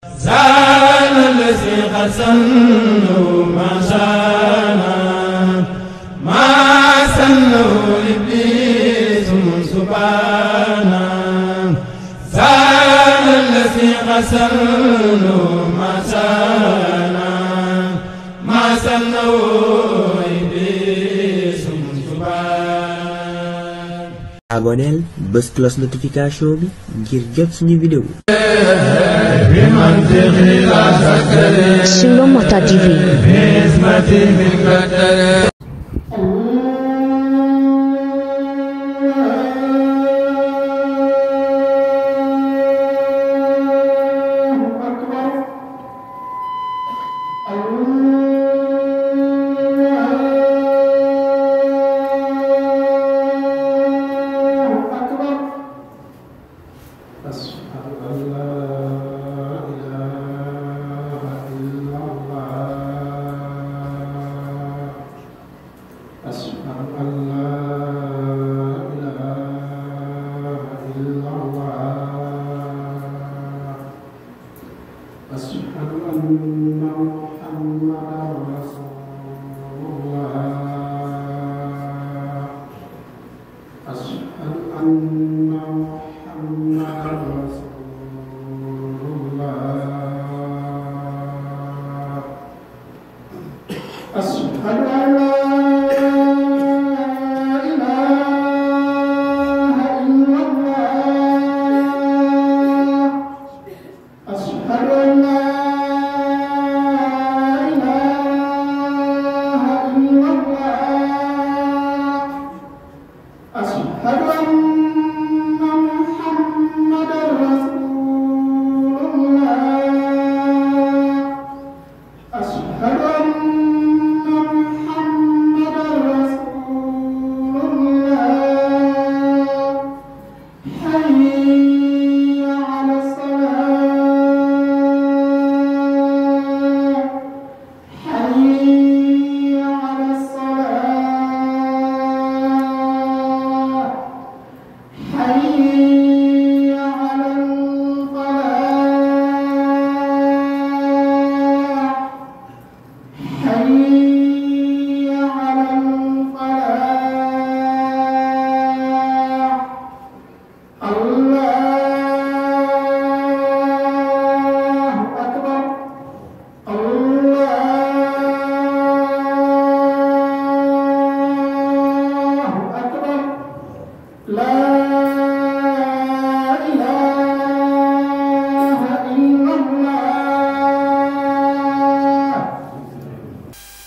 زال الذي خسنه ما شانا ما سنه إبليس سبحانا زال الذي خسنه ما شانا ما سنه إبليس سبحانا. abonneel bës cloche notification bi ngir jot suñu vidéo. Sur Mota TV.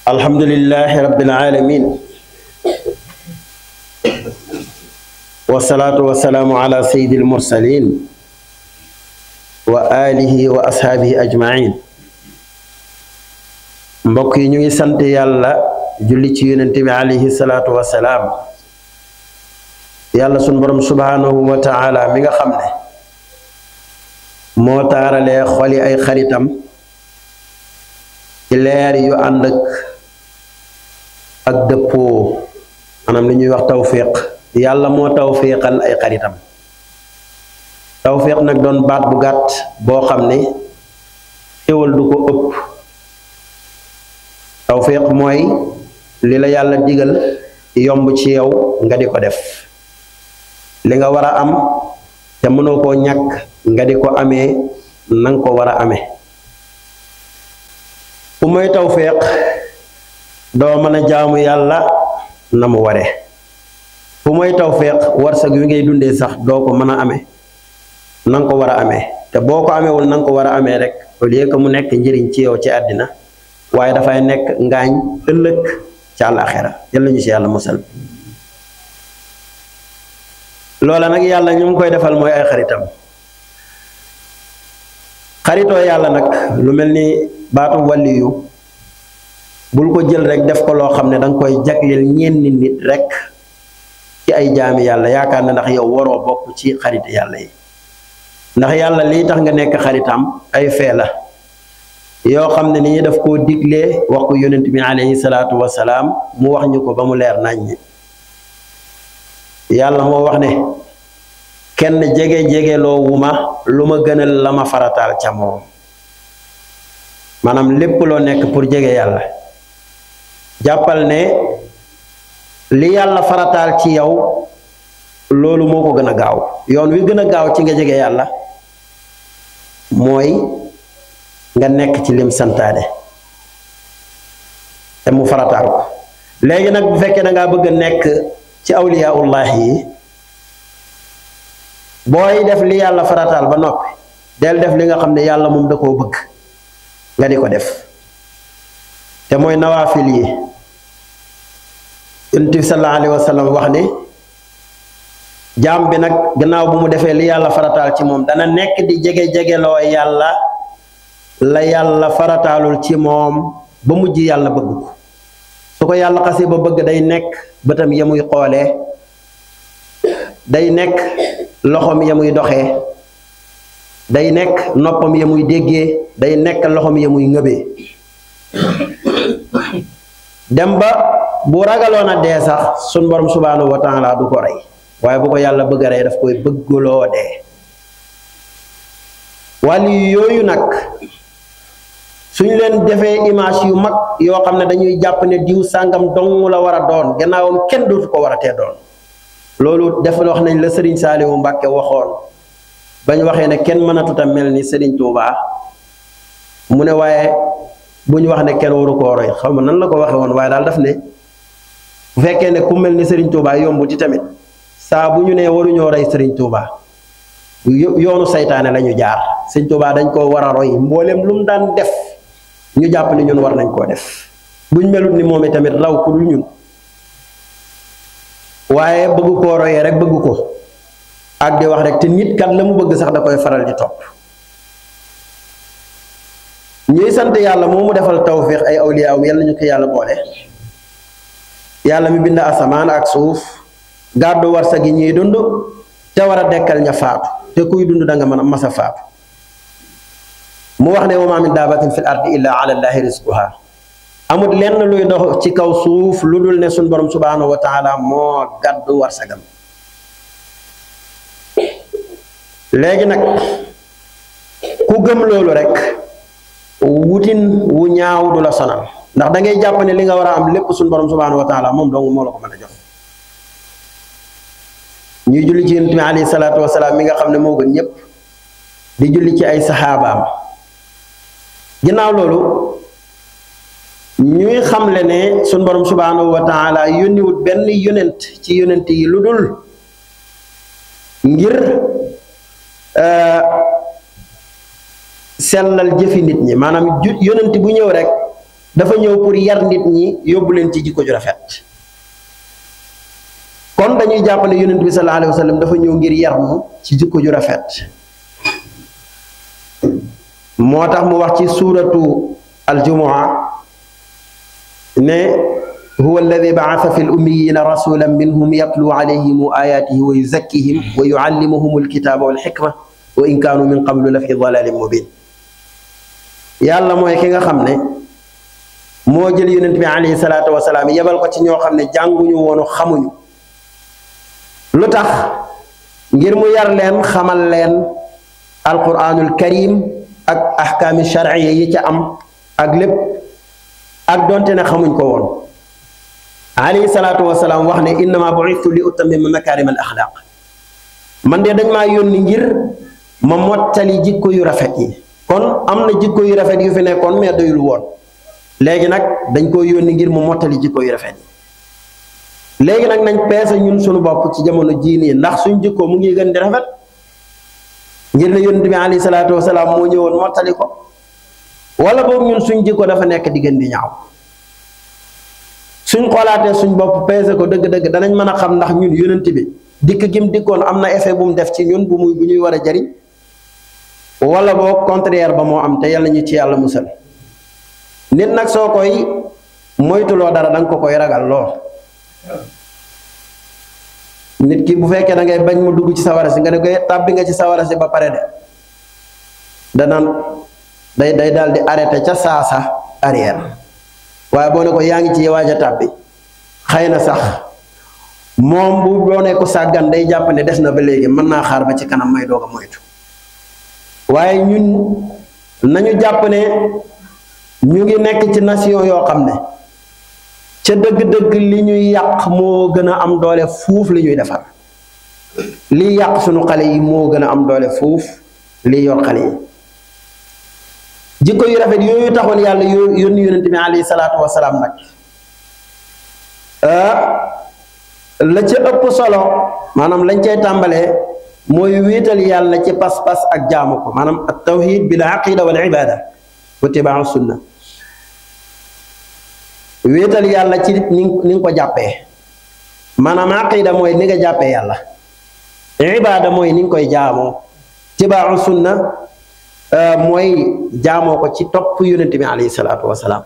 alhamdulillahi rabbil alamin wassalatu wassalamu ala sayyidil mursalin wa alihi wa ashaabihi ajma'in. mbokk yi ñu ngi sant yàlla julli ci yonent bi alayhi salaatu wassalaam. yàlla sun borom subhanahu wa ta'ala mi nga xam ne moo taaralee xoli ay xaritam ci leer yu ànd ak dëppoo maanaam li ñuy wax tawfiq. yàlla moo tawfiqal ay xaritam. tawfiq nag doon baat bu gàtt boo xam ne xéwal du ko ëpp. tawfiq mooy li la yàlla digal yomb ci yow nga di ko def, li nga war a am te mënoo koo ñàkk nga di ko amee nanga ko war a amee. fu mooy tawfiq doo mën a jaamu yàlla na mu ware. fu mooy tawfiq warsak wi ngay dundee sax doo ko mën a amee nanga ko war a amee. te boo ko ameewul nanga ko war a amee rek au lieu que mu nekk njëriñ ci yow ci àddina waaye dafay nekk ngaañ ëllëg ci àllaaxira. yàlla ñu ci yàlla musal. loola nag yàlla ñu ngi koy defal mooy ay xaritam. xaritoo yàlla nag lu mel ni baatu waliyu bul ko jël rek def ko loo xam ne danga koy jagleel ñenn nit rek ci ay jaami yàlla yaakaar na ndax yow waroo bokk ci xarit yàlla yi. ndax yàlla lii tax nga nekk xaritam ay fee la yoo xam ne ni daf koo diglee wax ko yonent bi alayhi salaatu wasalaam mu wax ñu ko ba mu leer naññ. yàlla moo wax ne kenn jege loo wu ma lu ma gënal la ma farataal ca moom maanaam lépp loo nekk pour jege yàlla jàppal ne li yàlla farataal ci yow loolu moo ko gën a gaaw yoon wi gën a gaaw ci nga jege yàlla mooy nga nekk ci lim santaane te mu farataal ko léegi nag bu fekkee da ngaa bëgg a nekk ci awliyaullah yi booy def li yàlla farataal ba noppi del def li nga xam ne yàlla moom da koo bëgg nga di ko def te mooy nawaafil yi yonent bi sallallahu alayhi wa sallam wax ne jaam bi nag gannaaw bu mu defee li yàlla farataal ci moom dana nekk di jege-jegeloo yàlla la yàlla farataalul ci moom ba mujj yàlla bëgg ko su ko yàlla xasee ba bëgg day nekk bëtam ya muy xoolee day nekk loxom ya muy doxee day nekk noppam ya muy déggee day nekk loxom ya muy ngëbee dem ba bu ragaloon a dee sax sun borom subhanahu wa taala du ko rey waaye bu ko yàlla bëgg a rey daf koy bëggloo dee wàlli yooyu nag suñ leen defee image yu mag yoo xam ne dañuy jàpp ne diw sàngam dong la war a doon gannaawam kenn dootu ko war a tee doon loolu def wax nañ la Serigne Saliou Mbacke waxoon bañ waxee ne kenn mënatut a mel ni Serigne Touba mu ne waaye bu ñu wax ne kenn waru koo roy xam nga nan la ko waxee woon waaye daal daf ne bu fekkee ne ku mel ni Serigne Touba yombu di tamit saa bu ñu nee waruñoo roy Serigne Touba yoonu saytaane la ñu jaar Serigne Touba dañ koo war a roy mboolem lu mu daan def ñu jàpp ne ñun war nañ koo def buñ melut ni moom tamit raw ku dul ñun waaye bëgg koo royee rek bëgg ko ak di wax rek te nit kat la mu bëgg sax da koy faral di topp ñuy sant yàlla moo mu defal tawfiq ay awliyaaw yàlla ñu ko yàlla boole yàlla mi bind asamaan ak suuf gàddu warsa gi ñuy dund te war a dekkal ña faatu te kuy dund da nga mën a masa faatu mu wax ne wa maa min daabatin fil ardi illa ala llahi rizquha amul lenn luy dox ci kaw suuf lu dul ne suñ borom subhanahu wa taala moo gàddu warsagam léegi nag ku gëm loolu rek wutin wu ñaaw du la sonal ndax da ngay jàpp ne li nga war a am lépp suñ borom subhanahu wa taala moom dong moo la ko mën a jox ñuy julli ci yonent bi alayhi salaatu wasalaam mi nga xam ne moo gën ñépp di julli ci ay saxaabaam ginnaaw loolu ñuy xamle ne suñ borom subhanahu wa taala yónniwut benn yonent ci yonent yi lu dul ngir sellal jëfi nit ñi maanaam yonent bu ñëw rek dafa ñëw pour yar nit ñi yóbbu leen ci jikko ju rafet kon dañuy jàpp ne yonent bi sallallahu alayhi wa sallam dafa ñëw ngir yar mu ci jikko ju rafet moo tax mu wax ci suuratu aljumua ne huwa alladi ba'atha fi l-ummiyyiina rasulan minhum yatlu alayhim ayaatihi wa yuzakkihim wa yuallimuhum alkitaaba wal xikma wa in kaanu min qablu la fi dalalin mubin yàlla mooy ki nga xam ne moo jël yonent bi alayhi salaatu wasalaam yebal ko ci ñoo xam ne jànguñu woonu xamuñu lu tax ngir mu yar leen xamal leen alquranul karim ak ahkaami sharciya yi ca am ak lépp ak donte ne xamuñ ko woon alayhi salaatu wasalaam wax ne innama bu'ithtu li utammima makarim al axlaaq man de dañ maa yónni ngir ma mottali jikko yu rafet yi kon am na jikko yu rafet yu fi nekkoon mais doyul woon léegi nag dañ ko yónni ngir mu mottali jikko yu rafet yi léegi nag nañ peese ñun suñu bopp ci jamono jii nii ndax suñ jikko mu ngi gën di rafet ngir ne yonent bi alayhi salaatu wasalaam moo ñëwoon mottali ko wala boog ñun suñ jikko dafa nekk di gën di ñaaw suñ xoolaatee suñ bopp peese ko dëgg-dëgg danañ mën a xam ndax ñun yonent bi dikk gim dikkoon am na effet bu mu def ci ñun bu ñuy war a jariñ wala boog contraire ba moo am te yàlla ñu ci yàlla musal nit nag soo koy moytuloo dara danga ko koy ragal loo nit ki bu fekkee da ngay bañ mu dugg ci sawara si nga ne koy tàbbi nga ci sawara si ba pare de danaan day daal di arrêté ca saasa arrière waaye boo ne ko yaa ngi ci waaj a tàbbi xëy na sax moom bu doonee ko sàggan day jàpp ne des na ba léegi mën naa xaar ba ci kanam may doog a moytu waaye ñun nañu jàpp ne ñu ngi nekk ci nation yoo xam ne ca dëgg-dëgg li ñuy yàq moo gën a am doole fuuf li ñuy defar li yàq sunu xale yi moo gën a am doole fuuf li yor xale yi jikko yu rafet yooyu taxoon yàlla yónni yonent bi alayhi salaatu wasalaam nag la ca ëpp solo maanaam lañ cay tàmbalee mooy wéetal yàlla ci pas-pas ak jaamu ko maanaam at tawhid bil aqida wal ibada wa tibaa sunna wéetal yàlla ci ni nga ko jàppee maanaam aqida mooy ni nga jàppee yàlla ibada mooy ni nga koy jaamoo tibaa sunna mooy jaamoo ko ci topp yonent bi alayhi salaatu wasalaam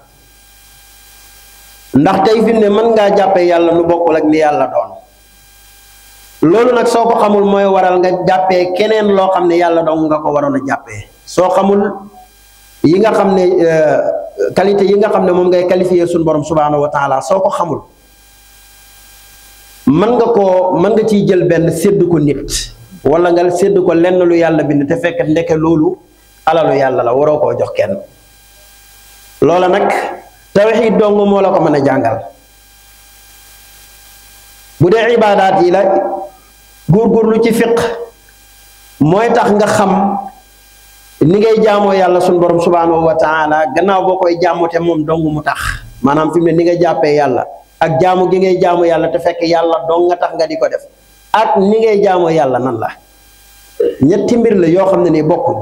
ndax tey fi ne mën ngaa jàppee yàlla lu bokkul ak ni yàlla doon loolu nag soo ko xamul mooy waral nga jàppee keneen loo xam ne yàlla dong nga ko waroon a jàppee soo xamul yi nga xam ne qualité yi nga xam ne moom ngay qualifier suñu borom subhaanahu wa taala soo ko xamul mën nga ciy jël benn sédd ko nit wala nga sédd ko lenn lu yàlla bind te fekk ndeke loolu alalu yàlla la waroo koo jox kenn loola nag tawxiid dong moo la ko mën a jàngal bu dee ibaadaat yi la góorgóorlu ci fiq mooy tax nga xam ni ngay jaamoo yàlla suñu borom subhaanahu wa taala gannaaw boo koy jaamu te moom dong mu tax maanaam fi mu ne ni nga jàppee yàlla ak jaamu gi ngay jaamu yàlla te fekk yàlla dong nga tax nga di ko def ak ni ngay jaamoo yàlla nan la ñetti mbir la yoo xam ne nii bokkuñ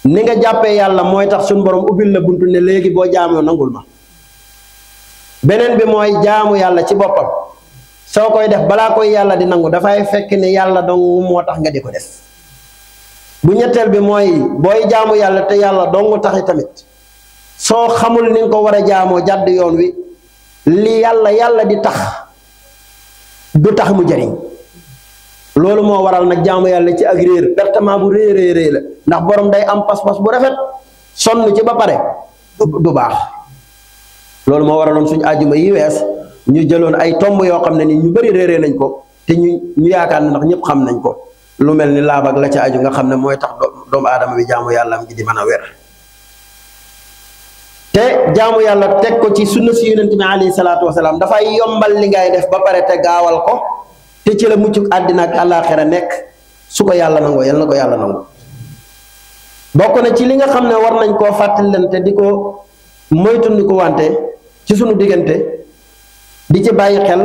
ni nga jàppee yàlla mooy tax suñu borom ubbil la buntu ne léegi boo jaamoo nangul ma beneen bi mooy jaamu yàlla ci boppam soo koy def balaa koy yàlla di nangu dafay fekk ne yàlla dong moo tax nga di ko def bu ñetteel bi mooy booy jaamu yàlla te yàlla dong taxi tamit soo xamul ni nga ko war a jaamoo jàdd yoon wi li yàlla di tax du tax mu jariñ loolu moo waral nag jaamu yàlla ci ak réer pertement bu réy la ndax borom day am pas-pas bu rafet sonn ci ba pare du baax loolu moo waraloon suñu àjjuma yi wees ñu jëloon ay tomb yoo xam ne ni ñu bari réeree nañ ko te ñu yaakaar ne ndax ñëpp xam nañ ko lu mel ni laab ak la ca aju nga xam ne mooy tax doomu aadama bi jaamu yàlla am gi di mën a wér te jaamu yàlla teg ko ci sunna si yonent bi alayhi salaatu wasalaam dafay yombal li ngay def ba pare te gaawal ko te ci la muccuk àddina ak àllaaxira nekk su ko yàlla nangoo yal na ko yàlla nangu bokk na ci li nga xam ne war nañ koo fàttalante di ko moytundiku wante ci sunu diggante di ci bàyyi xel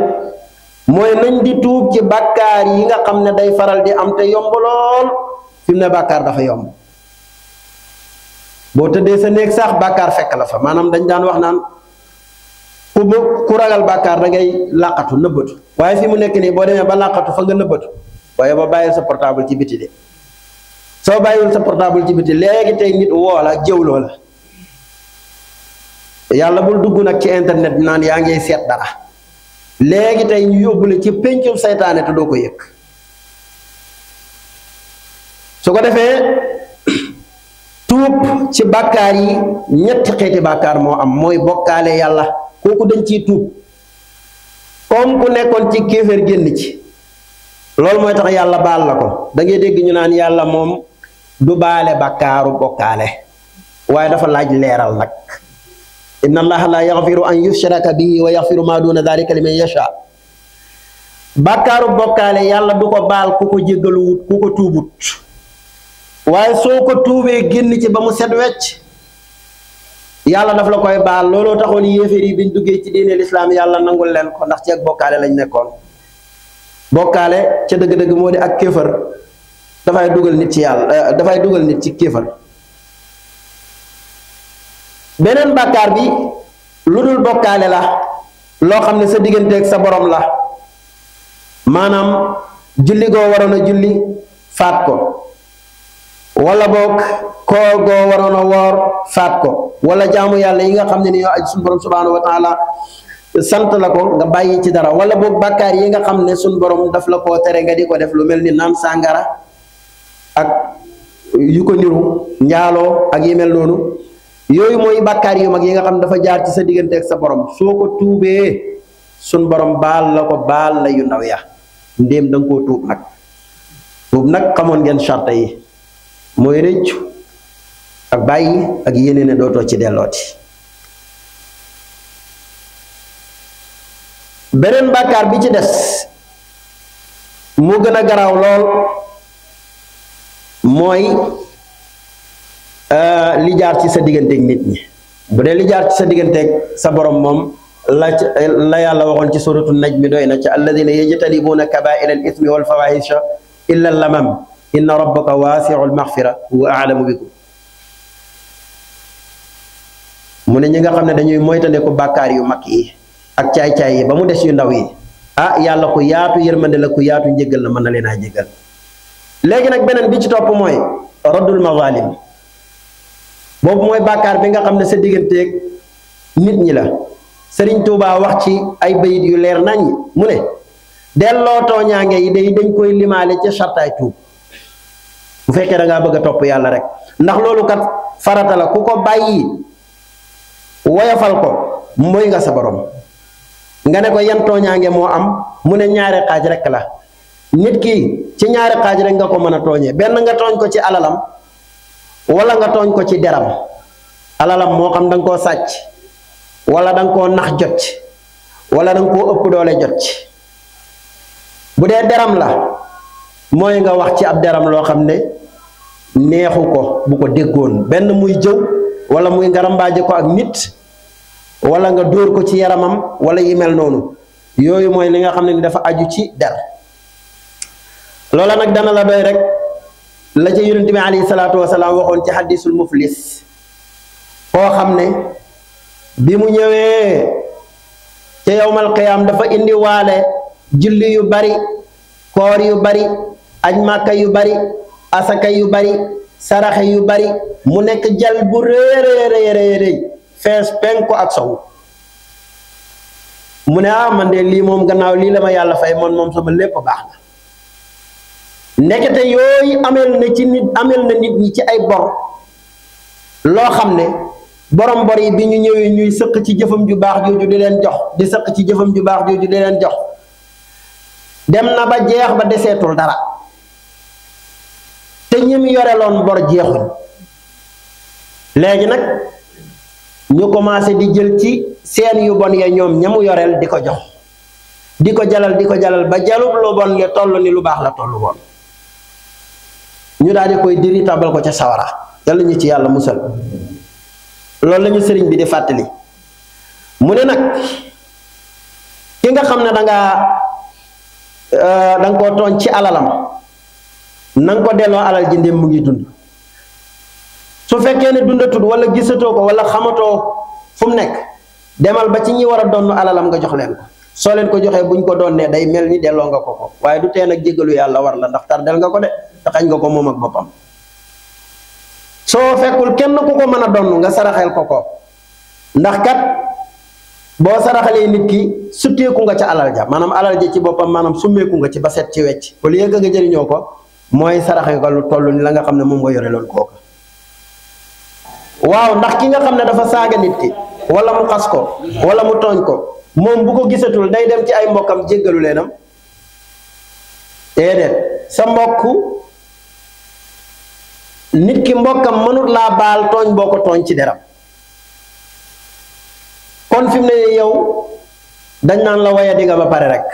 mooy nañ di tuub ci bàkkaar yi nga xam ne day faral di am te yomb lool fi mu ne bàkkaar dafa yomb boo tëddee sa néeg sax bàkkaar fekk la fa maanaam dañ daan wax naan ku ragal bàkkaar da ngay làqatu nëbbatu waaye fi mu nekk nii boo demee ba làqatu fa nga nëbbatu waaye ba bàyyil sa portable ci biti de soo bàyyiwul sa portable ci biti léegi tey nit woo la jëwloo la yàlla bul dugg nag ci internet bi naan yaa ngi seet dara léegi tey ñu yóbbu la ci péncum saytaane te doo ko yëg su ko defee tuub ci bàkkaar yi ñetti xeeti bàkkaar moo am mooy bokkaale yàlla kooku dañ ciy tuub comme ku nekkoon ci kéeféer génn ci loolu mooy tax yàlla baal la ko da ngay dégg ñu naan yàlla moom du baale bàkkaaru bokkaale waaye dafa laaj leeral nag inna allaha la yaxfiru an yushraka bihi wa yaxfiru ma duna dalika liman yasha bàkkaaru bokkaale yàlla du ko baal ku ko jéggaluwut ku ko tuubut waaye soo ko tuubee génn ci ba mu set wecc yàlla daf la koy baal looloo taxoon yéeféer yi biñ duggee ci diine lislaam yàlla nangul leen ko ndax ci ak bokkaale lañ nekkoon bokkaale ca dëgg-dëgg moo di ak kéefër dafay dugal nit ci yàlla dafay dugal nit ci kéefër beneen bàkkaar bi lu dul bokkaale la loo xam ne sa digganteeg sa borom la maanaam julli goo waroon a julli faat ko wala boog koor goo waroon a woor faat ko wala jaamu yàlla yi nga xam ne ni yoo aj suñu borom subhaanahu wa taala sant la ko nga bàyyi ci dara wala boog bàkkaar yi nga xam ne suñu borom daf la koo tere nga di ko def lu mel ni naan sàngara ak yu ko niru njaaloo ak yi mel noonu yooyu mooy bàkkaar yu mag yi nga xam ne dafa jaar ci sa diggante ak sa borom soo ko tuubee suñu borom baal la ko baal la yu ndaw ya ndéem da nga koo tuub nag xamoon ngeen charte yi mooy rëccu ak bàyyi ak yéene ne dootoo ci dellooti. beneen bàkkaar bi ci des mu gën a garaaw lool mooy li jaar ci sa digganteeg nit ñi. bu dee li jaar ci sa digganteeg sa borom moom la yàlla waxoon ci suratu najmi doy na ci alladina yajtanibuuna kabaira al ismi wal fawahisha illa lamam inna rabbaka waasiu lmaxfira huwa aalamu bikum. mu ne ñi nga xam ne dañuy moytandiku bàkkaar yu mag yi ak caay-caay yi ba mu des yu ndaw yi yàlla ku yaatu yërmande la ku yaatu njëggal la mën na leen a jéggal. léegi nag beneen bi ci topp mooy raddul mazalim. boobu mooy bàkkaar bi nga xam ne sa digganteeg nit ñi la. Sëriñ Tuubaa wax ci ay bayit yu leer nañ mu ne delloo tooñaange yi dañ koy limaale ca sartaay tuub bu fekkee da ngaa bëgg a topp yàlla rek ndax loolu kat farata la ku ko bàyyi woyofal ko mooy nga sa borom. nga ne ko yan tooñaange moo am mu ne ñaari xaaj rek la. nit ki ci ñaari xaaj rek nga ko mën a tooñee benn nga tooñ ko ci alalam wala nga tooñ ko ci deram. alalam moo xam da nga koo sàcc wala da nga koo nax jot ci wala da nga koo ëpp doole jot ci. bu dee deram la mooy nga wax ci ab deram loo xam ne neexu ko bu ko déggoon benn muy jëw wala muy ngarambaaje ko ak nit wala nga dóor ko ci yaramam wala yi mel noonu yooyu mooy li nga xam ne ni dafa aju ci der. loola nag dana la doy rek la ca yonent bi alayhi salaatu wasalaam waxoon ci xaddisul muflis koo xam ne bi mu ñëwee ca yowmal qiyaam dafa indi waale julli yu bari koor yu bari aj màkka yu bari asaka yu bari saraxe yu bari mu nekk jal bu réeréeréeréy fees penku ak sow mu ne man de lii moom gannaaw lii la ma yàlla fay moom sama lépp baax na. ndekete yooyu amel na nit ñi ci ay bor loo xam ne borom bor yi bi ñu ñëwee ñuy sëq ci jëfam ju baax jooju di leen jox di sëq ci jëfam ju baax jooju di leen jox dem na ba jeex ba deseetul dara te ñi mu yoreloon bor jeexuñ. léegi nag ñu commencé di jël ci seen yu bon ya ñoom ñamu yoreel di ko jox di ko jalal ba jalub lu bon li toll ni lu baax la toll woon ñu daal di koy diri tabal ko ca sawara yàlla ñu ci yàlla musal. loolu la ñu sëriñ bi di fàttali mu ne nag ki nga xam ne danga koo tooñ ci alalam na nga ko delloo alal ji ndem mu ngi dund. su fekkee ne dundatut wala gisatoo ko wala xamatoo fu mu nekk demal ba ci ñi war a donn alalam nga jox leen ko. soo leen ko joxee buñ ko doonnee day mel ni delloo nga ko waaye du tee nag jéggalu yàlla war la ndax tardel nga ko de te xañ nga ko moom ak boppam. soo fekkul kenn ku ko mën a donn nga saraxel ko ndax kat boo saraxalee nit ki sutteeku nga ca alal ja maanaam alal ja ci boppam maanaam summeeku nga ci ba set ci wecc au lieu que nga jëriñoo ko mooy saraxe ko lu toll ni la nga xam ne moom nga yore loon kooka. waaw ndax ki nga xam ne dafa saaga nit ki wala mu xas ko wala mu tooñ ko moom bu ko gisatul day dem ci ay mbokkam jéggalu leenam déedéet sa mbokk nit ki mbokkam mënut laa baal tooñ boo ko tooñ ci deram. kon fi mu ne yow dañ naan la waya di nga ba pare rek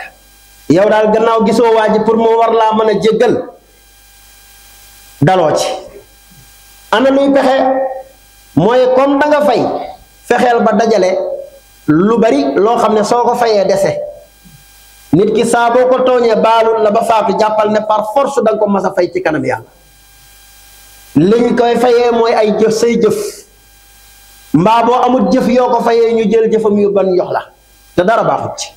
yow daal gannaaw gisoo waa ji pour mu war laa mën a jéggal daloo ci. ana luy pexe mooy comme da nga fay fexeel ba dajale lu bari loo xam ne soo ko fayee dese nit ki saa boo ko tooñee baalul la ba faatu jàppal ne par force da nga ko mas a fay ci kanam yàlla. liñ koy fayee mooy ay jëf say jëf mbaa boo amul jëf yoo ko fayee ñu jël jëfam yu ban jox la te dara baaxut ci.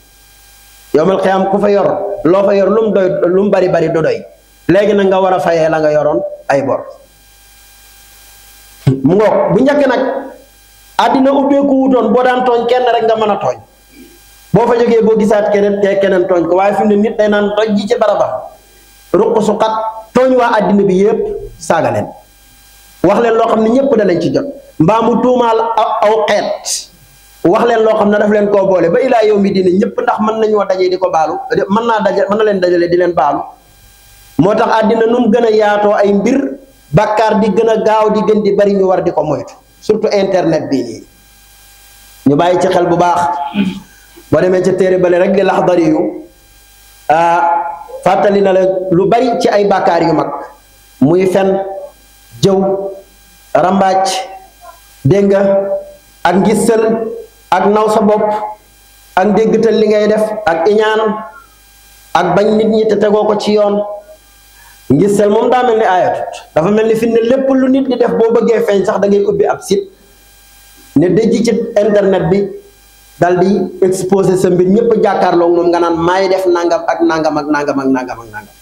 yowmal xiyaam ku fa yor loo fa yor lu mu bari bari du doy léegi nag nga war a fayee la nga yoroon ay bor. mu ngoog bu njëkk nag àddina ubbeeku wutoon boo daan tooñ kenn rek nga mën a tooñ boo fa jógee boo gisaat keneen tooñ ko waaye fi mu ne nit day naan doj ji ci barabam ruq su xat tooñ waa àddina bi yépp saaga leen wax leen loo xam ne ñépp danañ ci jot mbaa mu tuumaal aw xeet wax leen loo xam ne daf leen koo boole ba ilaa yow mi dina ñépp ndax mën nañoo dajee di ko baalu mën na leen dajale di leen baalu. moo tax àddina nu mu gën a yaatoo ay mbir bàkkaar di gën a gaaw di gën di bari ñu war di ko moytu surtout internet bii nii ñu bàyyi ci xel bu baax boo demee ca téere bale rek di Laxdari yu fàttali na la lu bari ci ay bàkkaar yu mag muy fen jëw rambaaj dégg nga ak ngistal ak naw sa bopp ak déggtal li ngay def ak iñaan ak bañ nit ñi te tegoo ko ci yoon ngistal moom daa mel ni aayatut dafa mel ni fi ne lépp lu nit di def boo bëggee feeñ sax da ngay ubbi ab site ne dëjj ci internet bi dal di exposé sa mbir ñëpp jàkkaarloo moom nga naan maay def nangam ak nangam ak nangam ak nangam ak nangam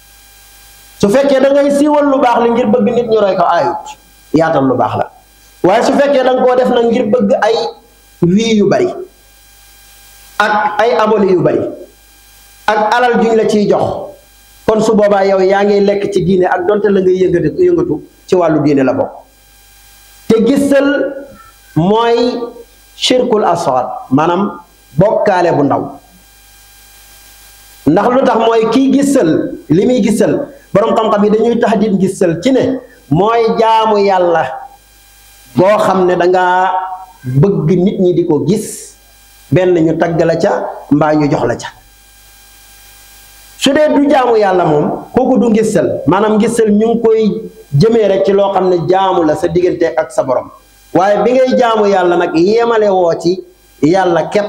su fekkee da ngay siiwal lu baax li ngir bëgg nit ñu roy ko aayut yaatal lu baax la waaye su fekkee da nga koo def nag ngir bëgg ay wii yu bari ak ay abonné yu bari ak alal juñ la ciy jox kon su boobaa yow yaa ngi lekk ci diine ak donte la ngay yëngatu ci wàllu diine la bokk te gisal mooy shirkul asghar maanaam bokkaale bu ndaw ndax lu tax mooy kii gisal li muy gisal boroom xam-xam yi dañuy taxdiid gisal ci ne mooy jaamu yàlla boo xam ne danga bëgg nit ñi di ko gis benn ñu tagg la ca mbaa ñu jox la ca su dee du jaamu yàlla moom kooku du ngistal maanaam ngistal ñu ngi koy jëmee rek ci loo xam ne jaamu la sa diggante ak sa borom waaye bi ngay jaamu yàlla nag yemale woo ci yàlla képp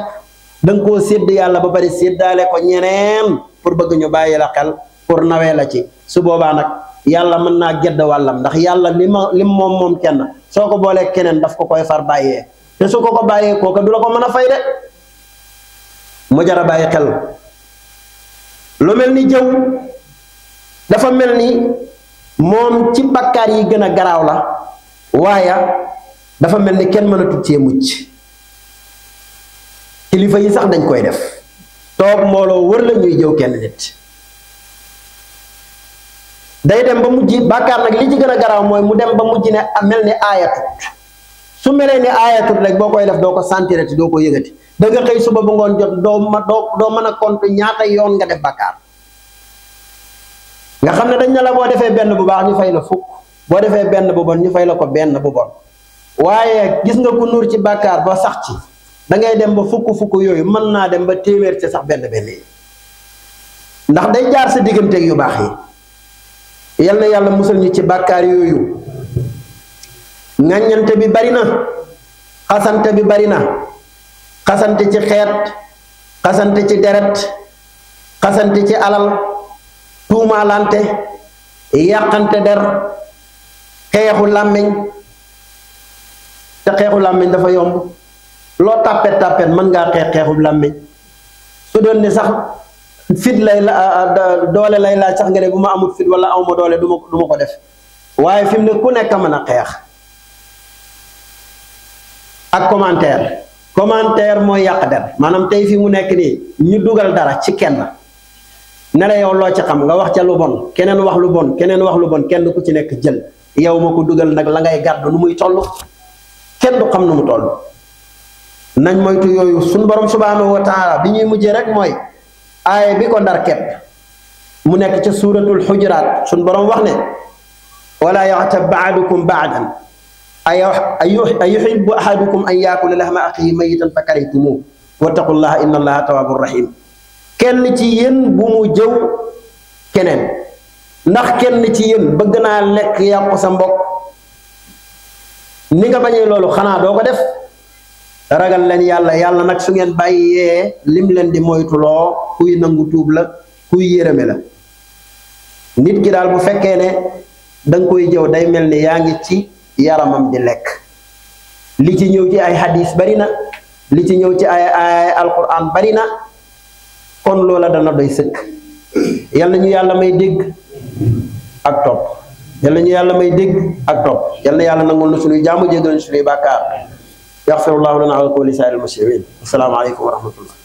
da nga koo sédd yàlla ba bari séddaale ko ñeneen pour bëgg ñu bàyyi la xel pour nawee la ci su boobaa nag yàlla mën naa gedd wàllam ndax yàlla lim moom kenn soo ko boolee keneen daf ko koy far bàyyee te su ko bàyyee kooka du la ko mën a fay de mu jar a bàyyi xel lu mel ni jëw dafa mel ni moom ci bakkaar yi gën a garaaw la waaye dafa mel ni kenn mënatut cee mucc kilifa yi sax dañ koy def toog mbooloo wër la ñuy jëw kenn nit day dem ba mujj bàkkaar nag li ci gën a garaaw mooy mu dem ba mujj ne mel ni aayatut su melee ni aayatut rek boo koy def doo ko sentirati doo ko yëgati da nga xëy suba ba ngoon jot doo mën a compte ñaata yoon nga def bàkkaar nga xam ne dañ ne la boo defee benn bu baax ñu fay la fukk boo defee benn bu bon ñu fay la ko benn bu bon waaye gis nga ku nuur ci bàkkaar ba sax ci da ngay dem ba fukk yooyu mën naa dem ba téeméer ci sax benn yi ndax day jaar sa digganteeg yu baax yi yal na yàlla musal ñu ci bàkkaar yooyu ŋàññante bi bari na xasante bi bari na xasante ci xeet xasante ci deret xasante ci alal tuumaalante yàqante der xeexu làmmiñ te xeexu làmmiñ dafa yomb loo tàppet mën ngaa xeexu làmmiñ su doon ne sax fit lay la doole lay laaj sax nga ne bu ma amul fit wala awma doole du ma ko def waaye fi mu ne ku nekk mën a xeex ak commentaire mooy yàq der maanaam tey fi mu nekk nii ñu dugal dara ci kenn ne la yow loo ci xam nga wax ca lu bon keneen wax lu bon kenn ku ci nekk jël yow ma ko dugal nag la ngay gàddu nu muy toll kenn du xam nu mu toll nañ moytu yooyu suñ borom subhanahu wa taala bi ñuy mujjee rek mooy aaya bi ko ndar kepp mu nekk ca suuratul xujuraat suñ borom wax ne wala yaxtab baadukum baadan ayuhibbu ahadukum an yaakula lahma axihi mayitan fa karihtumuuh wattaqullaha inna allaha tawwabur rahim kenn ci yéen bu mu jëw keneen ndax kenn ci yéen bëgg naa lekk yàqu sa mbokk ni nga bañee loolu xanaa doo ko def ragal leen yàlla nag su ngeen bàyyee lim leen di moytuloo kuy nangu tuub la kuy yërëme la nit ki daal bu fekkee ne danga koy jëw day mel ni yaa ngi ci yaramam di lekk li ci ñëw ci ay hadis bari na li ci ñëw ci ay alquran bari na kon loola dana doy sëkk yàlla ñu yàlla may dégg ak topp yàlla ñu yàlla may dégg ak topp yàlla yàlla nangul na suñuy jaamu jéggal na suñuy bàkkaar yaxfirullahu lana wa lakum wa li saa'iril muslimin assalaamu aleykum wa rahmatullah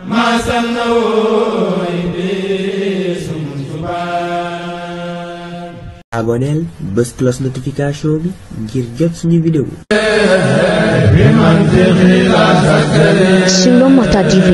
ما سنوا إبليس aboneel bës cloche notification bi ngir jot suñu vidéo. Sur le Mota TV.